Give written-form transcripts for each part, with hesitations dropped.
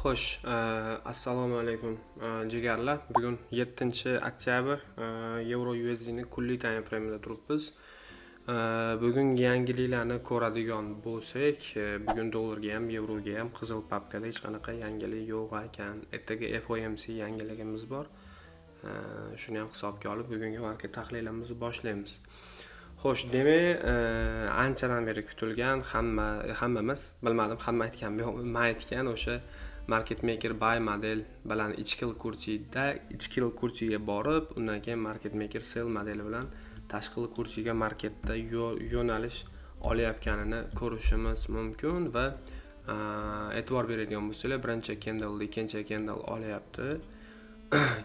Xo'sh, assalomu alaykum, jigarlar. Bugun 7 oktyabr, Euro USDni kunlik time frame'ida turibmiz. Bugungi yangiliklarni ko'radigan bo'lsak, bugun dollarga ham, yevroga ham qizil papkada hech qanaqa yangilik yo'q ekan. Ertaga FOMC yangiligimiz bor. Shuni ham hisobga olib bugungi market tahlilimizni boshlaymiz. Xo'sh, demak, anchadan beri kutilgan hammamiz, bilmadim, hamma aytganmi yo'qmi, men aytgan o'sha market maker buy model bilan ichki liquidity ichki liquidityga borib, undan keyin market maker sell modeli bilan tashqi liquidityga marketda yo'nalish olayotganini ko'rishimiz mumkin va e'tibor beradigan bo'lsanglar, birinchi candle, ikkinchi candle olyapti.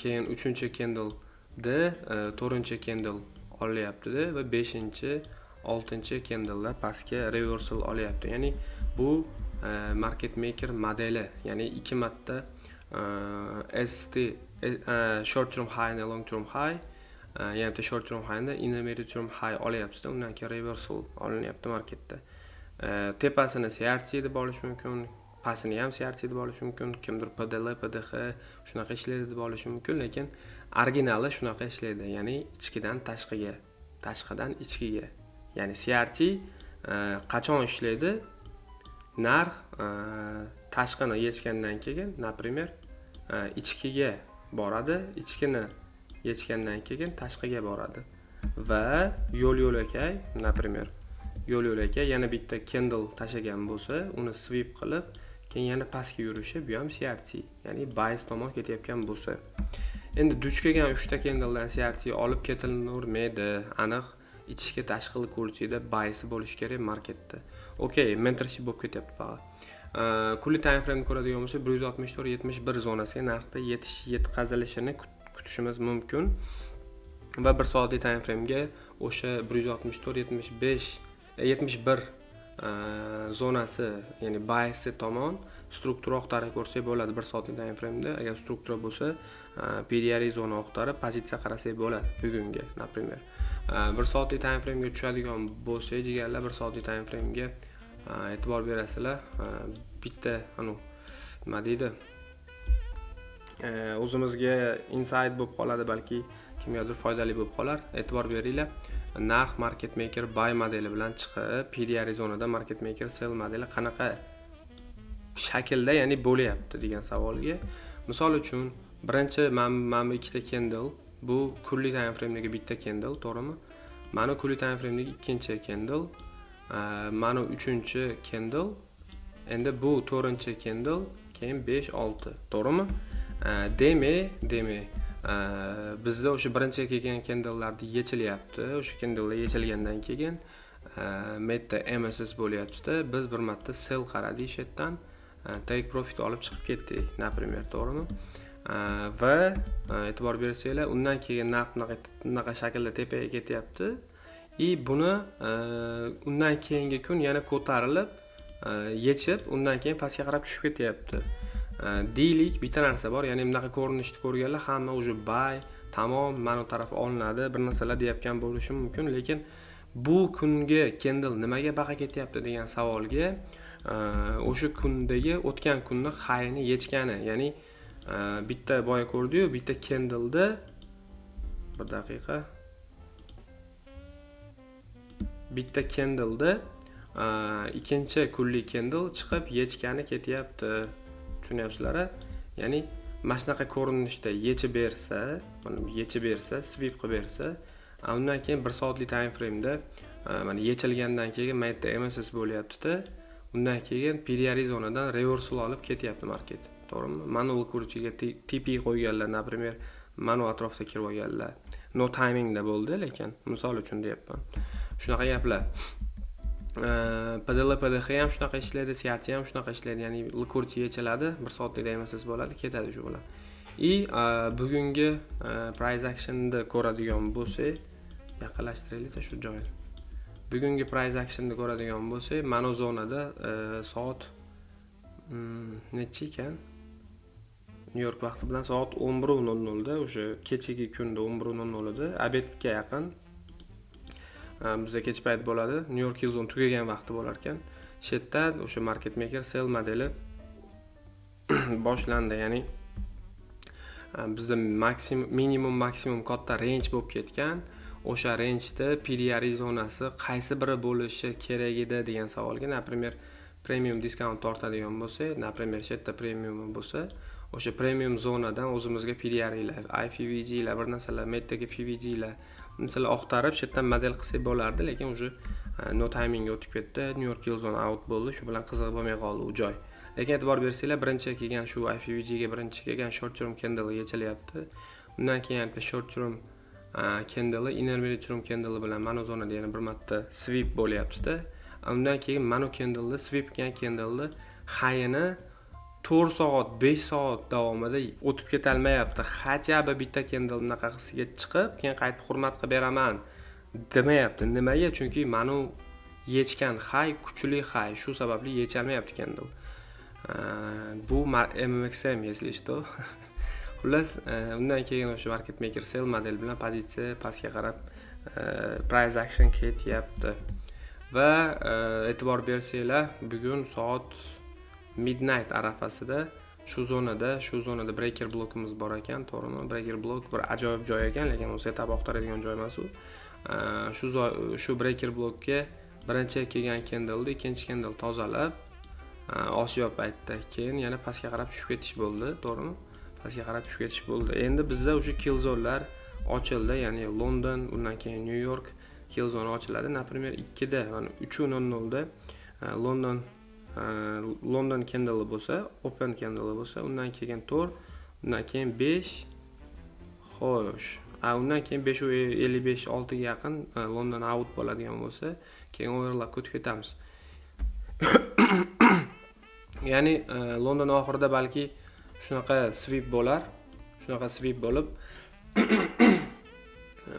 Keyin uchinchi candleda to'rtinchi candle olyaptida va beshinchi, oltinchi candleda pastga reversal olyapti. Ya'ni bu market maker modeli, ya'ni ikki marta ST, short term high, long term high, yana bitta short term highni intermediate term high olyapsizda, undan keyin reversal olinyapti marketda. Tepasini CRT deb olish mumkin, pastini ham CRT deb olish mumkin, kimdir PDL, PDH shunaqa ishlaydi deb olishi mumkin, lekin originali shunaqa ishlaydi, ya'ni ichkidan tashqiga, tashqidan ichkiga. Ya'ni CRT qachon ishlaydi? Narx tashqini yechgandan keyin, например, ichkiga boradi, ichkini yechgandan keyin tashqiga boradi va yo'l yo'lakay, например, yo'l yo'lakay yana bitta candle tashlagan bo'lsa, uni sweep qilib, keyin yana pastga yurishi, bu ham CRT, ya'ni buys tomon ketayotgan bo'lsa. Endi duch kelgan uchta candledan CRT olib ketilavermaydi, aniq ichki tashqi liquidity buysi bo'lishi kerak marketda. Okey, mentorship bo'lib ketyapti faqat. Kunlik time frame ko'radigan bo'lsak, 164,71 zonasiga narxda yetkazilishini kutishimiz mumkin va bir soatlik time frame'ga o'sha 164,75, 71 zonasi, ya'ni buysi tomon struktura axtarib ko'rsak bo'ladi. Bir soatlik time frame'da agar struktura bo'lsa, PDR zona axtarib pozitsiya qarasak bo'ladi bugunga, например. Bir soatlik time frame'ga tushadigan bo'lsak, jigarlar, bir soatlik time frame'ga e'tibor berasizlar, bitta anavi, nima deydi, o'zimizga insight bo'lib qoladi, balki kimgadir foydali bo'lib qolar. E'tibor beringlar, narx market maker buy modeli bilan chiqib, PDR zonada market maker sell modeli qanaqa shaklda, ya'ni bo'lyapti degan savolga, misol uchun, birinchi mana bu ikkita candle, bu kunlik time frame'dagi bitta candle, to'g'rimi? Mana kunlik time frame'dagi ikkinchi candle, mana uchinchi candle, endi bu to'rtinchi candle, keyin besh, olti, to'g'rimi? Demak, bizda o'sha birinchi kelgan candlelarni yechilyapti. O'sha candlelar yechilgandan keyin meta MSS bo'lyaptida, biz bir marta sell qaradik, shu yerdan take profit olib chiqib ketdik, например, to'g'rimi? Va e'tibor bersanglar, undan keyin narx bunaqa shaklda tepaga ketyapti и buni undan keyingi kun yana ko'tarilib, yechib, undan keyin pastga qarab tushib ketyapti. Deylik, bitta narsa bor, ya'ni bunaqa ko'rinishni ko'rganlar hamma уже buy, tamom, mana bu taraf olinadi, bir narsalar deyayotgan bo'lishi mumkin, lekin bu kungi candle nimaga baqa ketyapti degan savolga, o'sha kundagi o'tgan kunni highni yechgani, ya'ni bitta boya ko'rdiyu, bitta candleda, bir daqiqa, bitta candleda ikkinchi kunlik candle chiqib yechgani ketyapti, tushunyapsizlar? Ya'ni mana shunaqa ko'rinishda yechib bersa, mana yechib bersa, sweep qilib bersa, undan keyin bir soatlik time frame'da mana yechilgandan keyin mana yerda MSS bo'lyaptida, undan keyin PDR zonadan reversal olib ketyapti market, to'g'rimi? Mana liquidity TP qo'yganlar, например, mana atrofda kirib olganlar, no timingda bo'ldi, lekin misol uchun deyapman, shunaqa gaplar. PDL, PDH ham shunaqa ishlaydi, CRT ham shunaqa ishlaydi, ya'ni liquidity yechiladi, bir soatlik MSS bo'ladi, ketadi shu bilan. И bugungi price actionni ko'radigan bo'lsak, yaqinlashtiraylikda shu joyni. Bugungi price actionni ko'radigan bo'lsak, mana zonada soat nechi ekan, Nyu York vaqti bilan soat 11:00da, o'sha kechagi kunda 11:00da, обед ga yaqin, bizda kech payt bo'ladi, Nyu York Killzone tugagan vaqti bo'lar ekan, shu yerda o'sha market maker sell modeli boshlandi. Ya'ni bizda maksimum, minimum, maksimum katta range bo'lib ketgan. O'sha rangeda PDR zonasi qaysi biri bo'lishi kerak edi degan savolga, например, premium discount tortadigan bo'lsak, например, shu yerda premium bo'lsa, o'sha premium zonadan o'zimizga PDRlar, IFVGlar, bir narsalar, metdagi FVGlar, masalan, oqtarib, shu yerdan model qilsak bo'lardi. Lekin уже no timingga o'tib ketdi, New York zone out bo'ldi, shu bilan qiziq bo'lmay qoldi u joy. Lekin e'tibor bersanglar, birinchi kelgan shu IFVGga birinchi kelgan short term candle yechilyapti. Undan keyin bitta short term candle intermediate term candle bilan mana zonada yana bir marta sweep bo'lyaptida. Undan keyin mana candleni, sweep qilgan candleni highini 4 soat, 5 soat davomida o'tib ketolmayapti. Хотя бы bitta candle bunaqasiga chiqib, keyin qaytib hurmat qilib beraman demayapti. Nimaga? Chunki manu yechgan high kuchli high, shu sababli yecholmayapti candle. Bu MMXM, если что. Xullas, undan keyin o'sha market maker sell model bilan pozitsiya pastga qarab price action ketyapti. Va e'tibor bersanglar, bugun soat midnight arafasida shu zonada breaker blokimiz bor ekan, to'g'rimi? Breaker blok bir ajoyib joy ekan, lekin u setup oqtaradigan joy emas u. Shu breaker blokka birinchi kelgan candleni ikkinchi candle tozalab, Osiyo paytida keyin yana pastga qarab tushib ketish bo'ldi, to'g'rimi? Pastga qarab tushib ketish bo'ldi. Endi bizda уже kill zonelar ochildi, ya'ni London, undan keyin Nyu York kill zone ochiladi. Например, 2da, mana 3:00da London candle bo'lsa, open candle bo'lsa, undan keyin 4, undan keyin 5. Xo'sh, a undan keyin 5:55, 6ga yaqin London out bo'ladigan bo'lsa, keyin overlapga o'tib ketamiz. Ya'ni London oxirida balki shunaqa sweep bo'lar, shunaqa sweep bo'lib,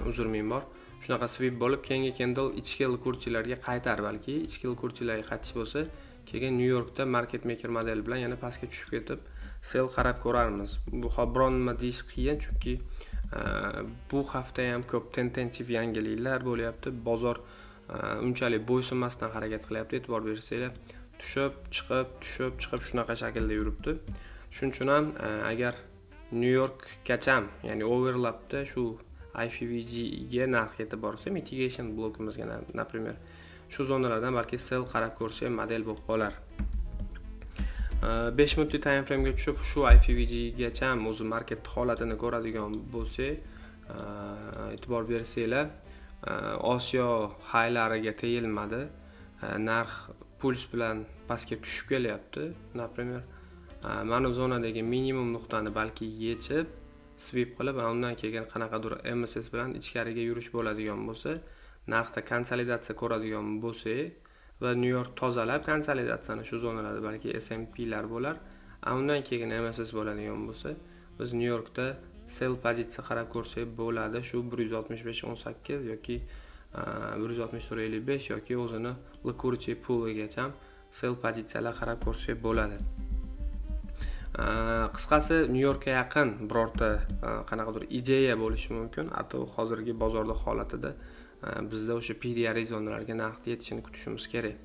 uzr ming bor, shunaqa sweep bo'lib, keyingi candle ichki liquidity qaytar. Balki ichki liquidity qaytish bo'lsa, keyin Nyu Yorkda market maker modeli bilan yana pastga tushib ketib, sell qarab ko'rarmiz. Bu hop biron nima deyish qiyin, chunki bu hafta ham ko'p tendensiv yangiliklar bo'lyapti. Bozor unchalik bo'ysunmasdan harakat qilyapti. E'tibor bersanglar, tushib chiqib, tushib chiqib, shunaqa shaklda yuribdi. Shuning uchun ham agar Nyu Yorkgacha, ya'ni overlapda shu IFVGga narx yetib borsa, mitigation blokimizga, например, shu zonalardan balki sell qarab ko'rsa ham model bo'lib qolar. 5 minutlik time framega tushib, shu IFVGgacha o'zi market holatini ko'radigan bo'lsak, e'tibor bersanglar, Osiyo highlariga tegilmadi, narx puls bilan pastga tushib kelyapti. Например, mana zonadagi minimum nuqtani balki yechib, sweep qilib, undan keyin qanaqadir MSS bilan ichkariga yurish bo'ladigan bo'lsa, narxda konsolidatsiya ko'radigan bo'lsak va Nyu York tozalab konsolidatsiyani, shu zonalarda balki SMTlar bo'lar, a undan keyin MSS bo'ladigan bo'lsa, biz Nyu Yorkda sell pozitsiya qarab ko'rsak bo'ladi. Shu 165.18 yoki 164.55 yoki o'zini liquidity pooligacha sell pozitsiyalar qarab ko'rsak bo'ladi. Qisqasi, Nyu Yorkka yaqin birorta qanaqadir ideya bo'lishi mumkin. А то hozirgi bozorda holatida bizda o'sha PDR zonalarga narx yetishini kutishimiz kerak.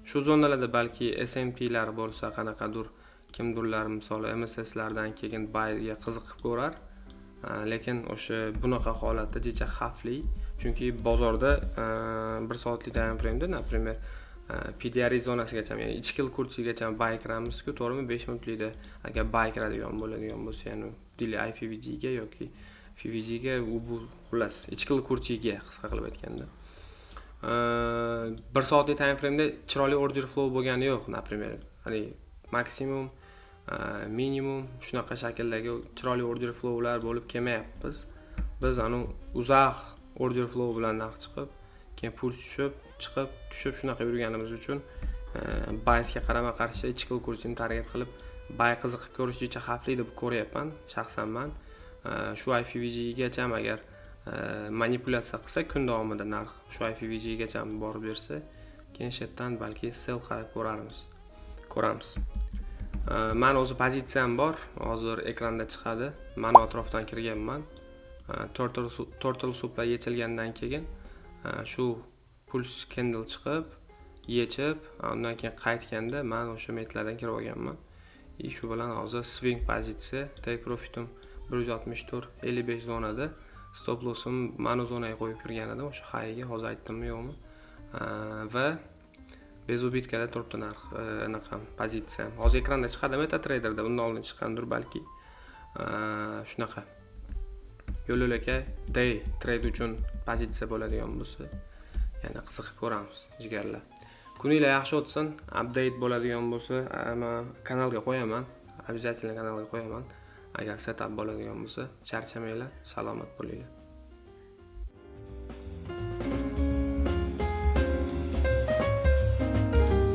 Shu zonalarda balki SMTlar bo'lsa, qanaqadir kimdirlar, misol, MSSlardan keyin buyga qiziqib ko'rar. Lekin o'sha bunaqa holatda jicha xavfli, chunki bozorda 1 soatlik time frameda, например, PDR zonasigacha, ya'ni ichki liquidity buy kiramizku, to'g'rimi? 5 minutlikda agar buy kiradigan bo'ladigan bo'lsa, ya'ni deylik, IFVGga yoki FVGga, u bu, xullas, ichki liquidity, qisqa qilib aytganda, 1 soatlik time frameda chiroyli order flow bo'lgani yo'q. Например, haligi maksimum, minimum, shunaqa shakldagi chiroyli order flowlar bo'lib kelmayapmiz biz. Anavi uzoq order flow bilan narx chiqib, keyin puls tushib, chiqib, tushib, shunaqa yurganimiz uchun biasga qarama qarshi ichki liquidity target qilib buy qiziqib ko'rish jicha xavfli deb ko'ryapman shaxsan man. Shu IFVGgacha agar manipulyatsiya qilsa, kun davomida narx shu IFVGgacha borib bersa, keyin shu yerdan balki sell qarab ko'rarmiz, ko'ramiz. Mani o'zi pozitsiyam bor, hozir ekranda chiqadi. Mani atrofdan kirganman. Turtle souplar yechilgandan keyin shu puls candle chiqib, yechib, undan keyin qaytganda man o'sha metlardan kirib olganman. И shu bilan hozir swing pozitsiya, take profitim 164,55 zonada, stop lossim mana zonaga qo'yib kirgan edim, o'sha highga, hozir aytdimmi, yo'qmi, va без убытка da turibdi narx, anaqa pozitsiya. Hozir ekranda chiqadi MetaTraderda, bundan oldin chiqqandir balki. Shunaqa yo'l yo'lakay day trade uchun pozitsiya bo'ladigan bo'lsa, yana qiziqib ko'ramiz, jigarlar. Kuninglar yaxshi o'tsin. Update bo'ladigan bo'lsa, man kanalga qo'yaman, обязательно kanalga qo'yaman agar setup bo'ladigan bo'lsa. Charchamanglar, salomat bo'linglar.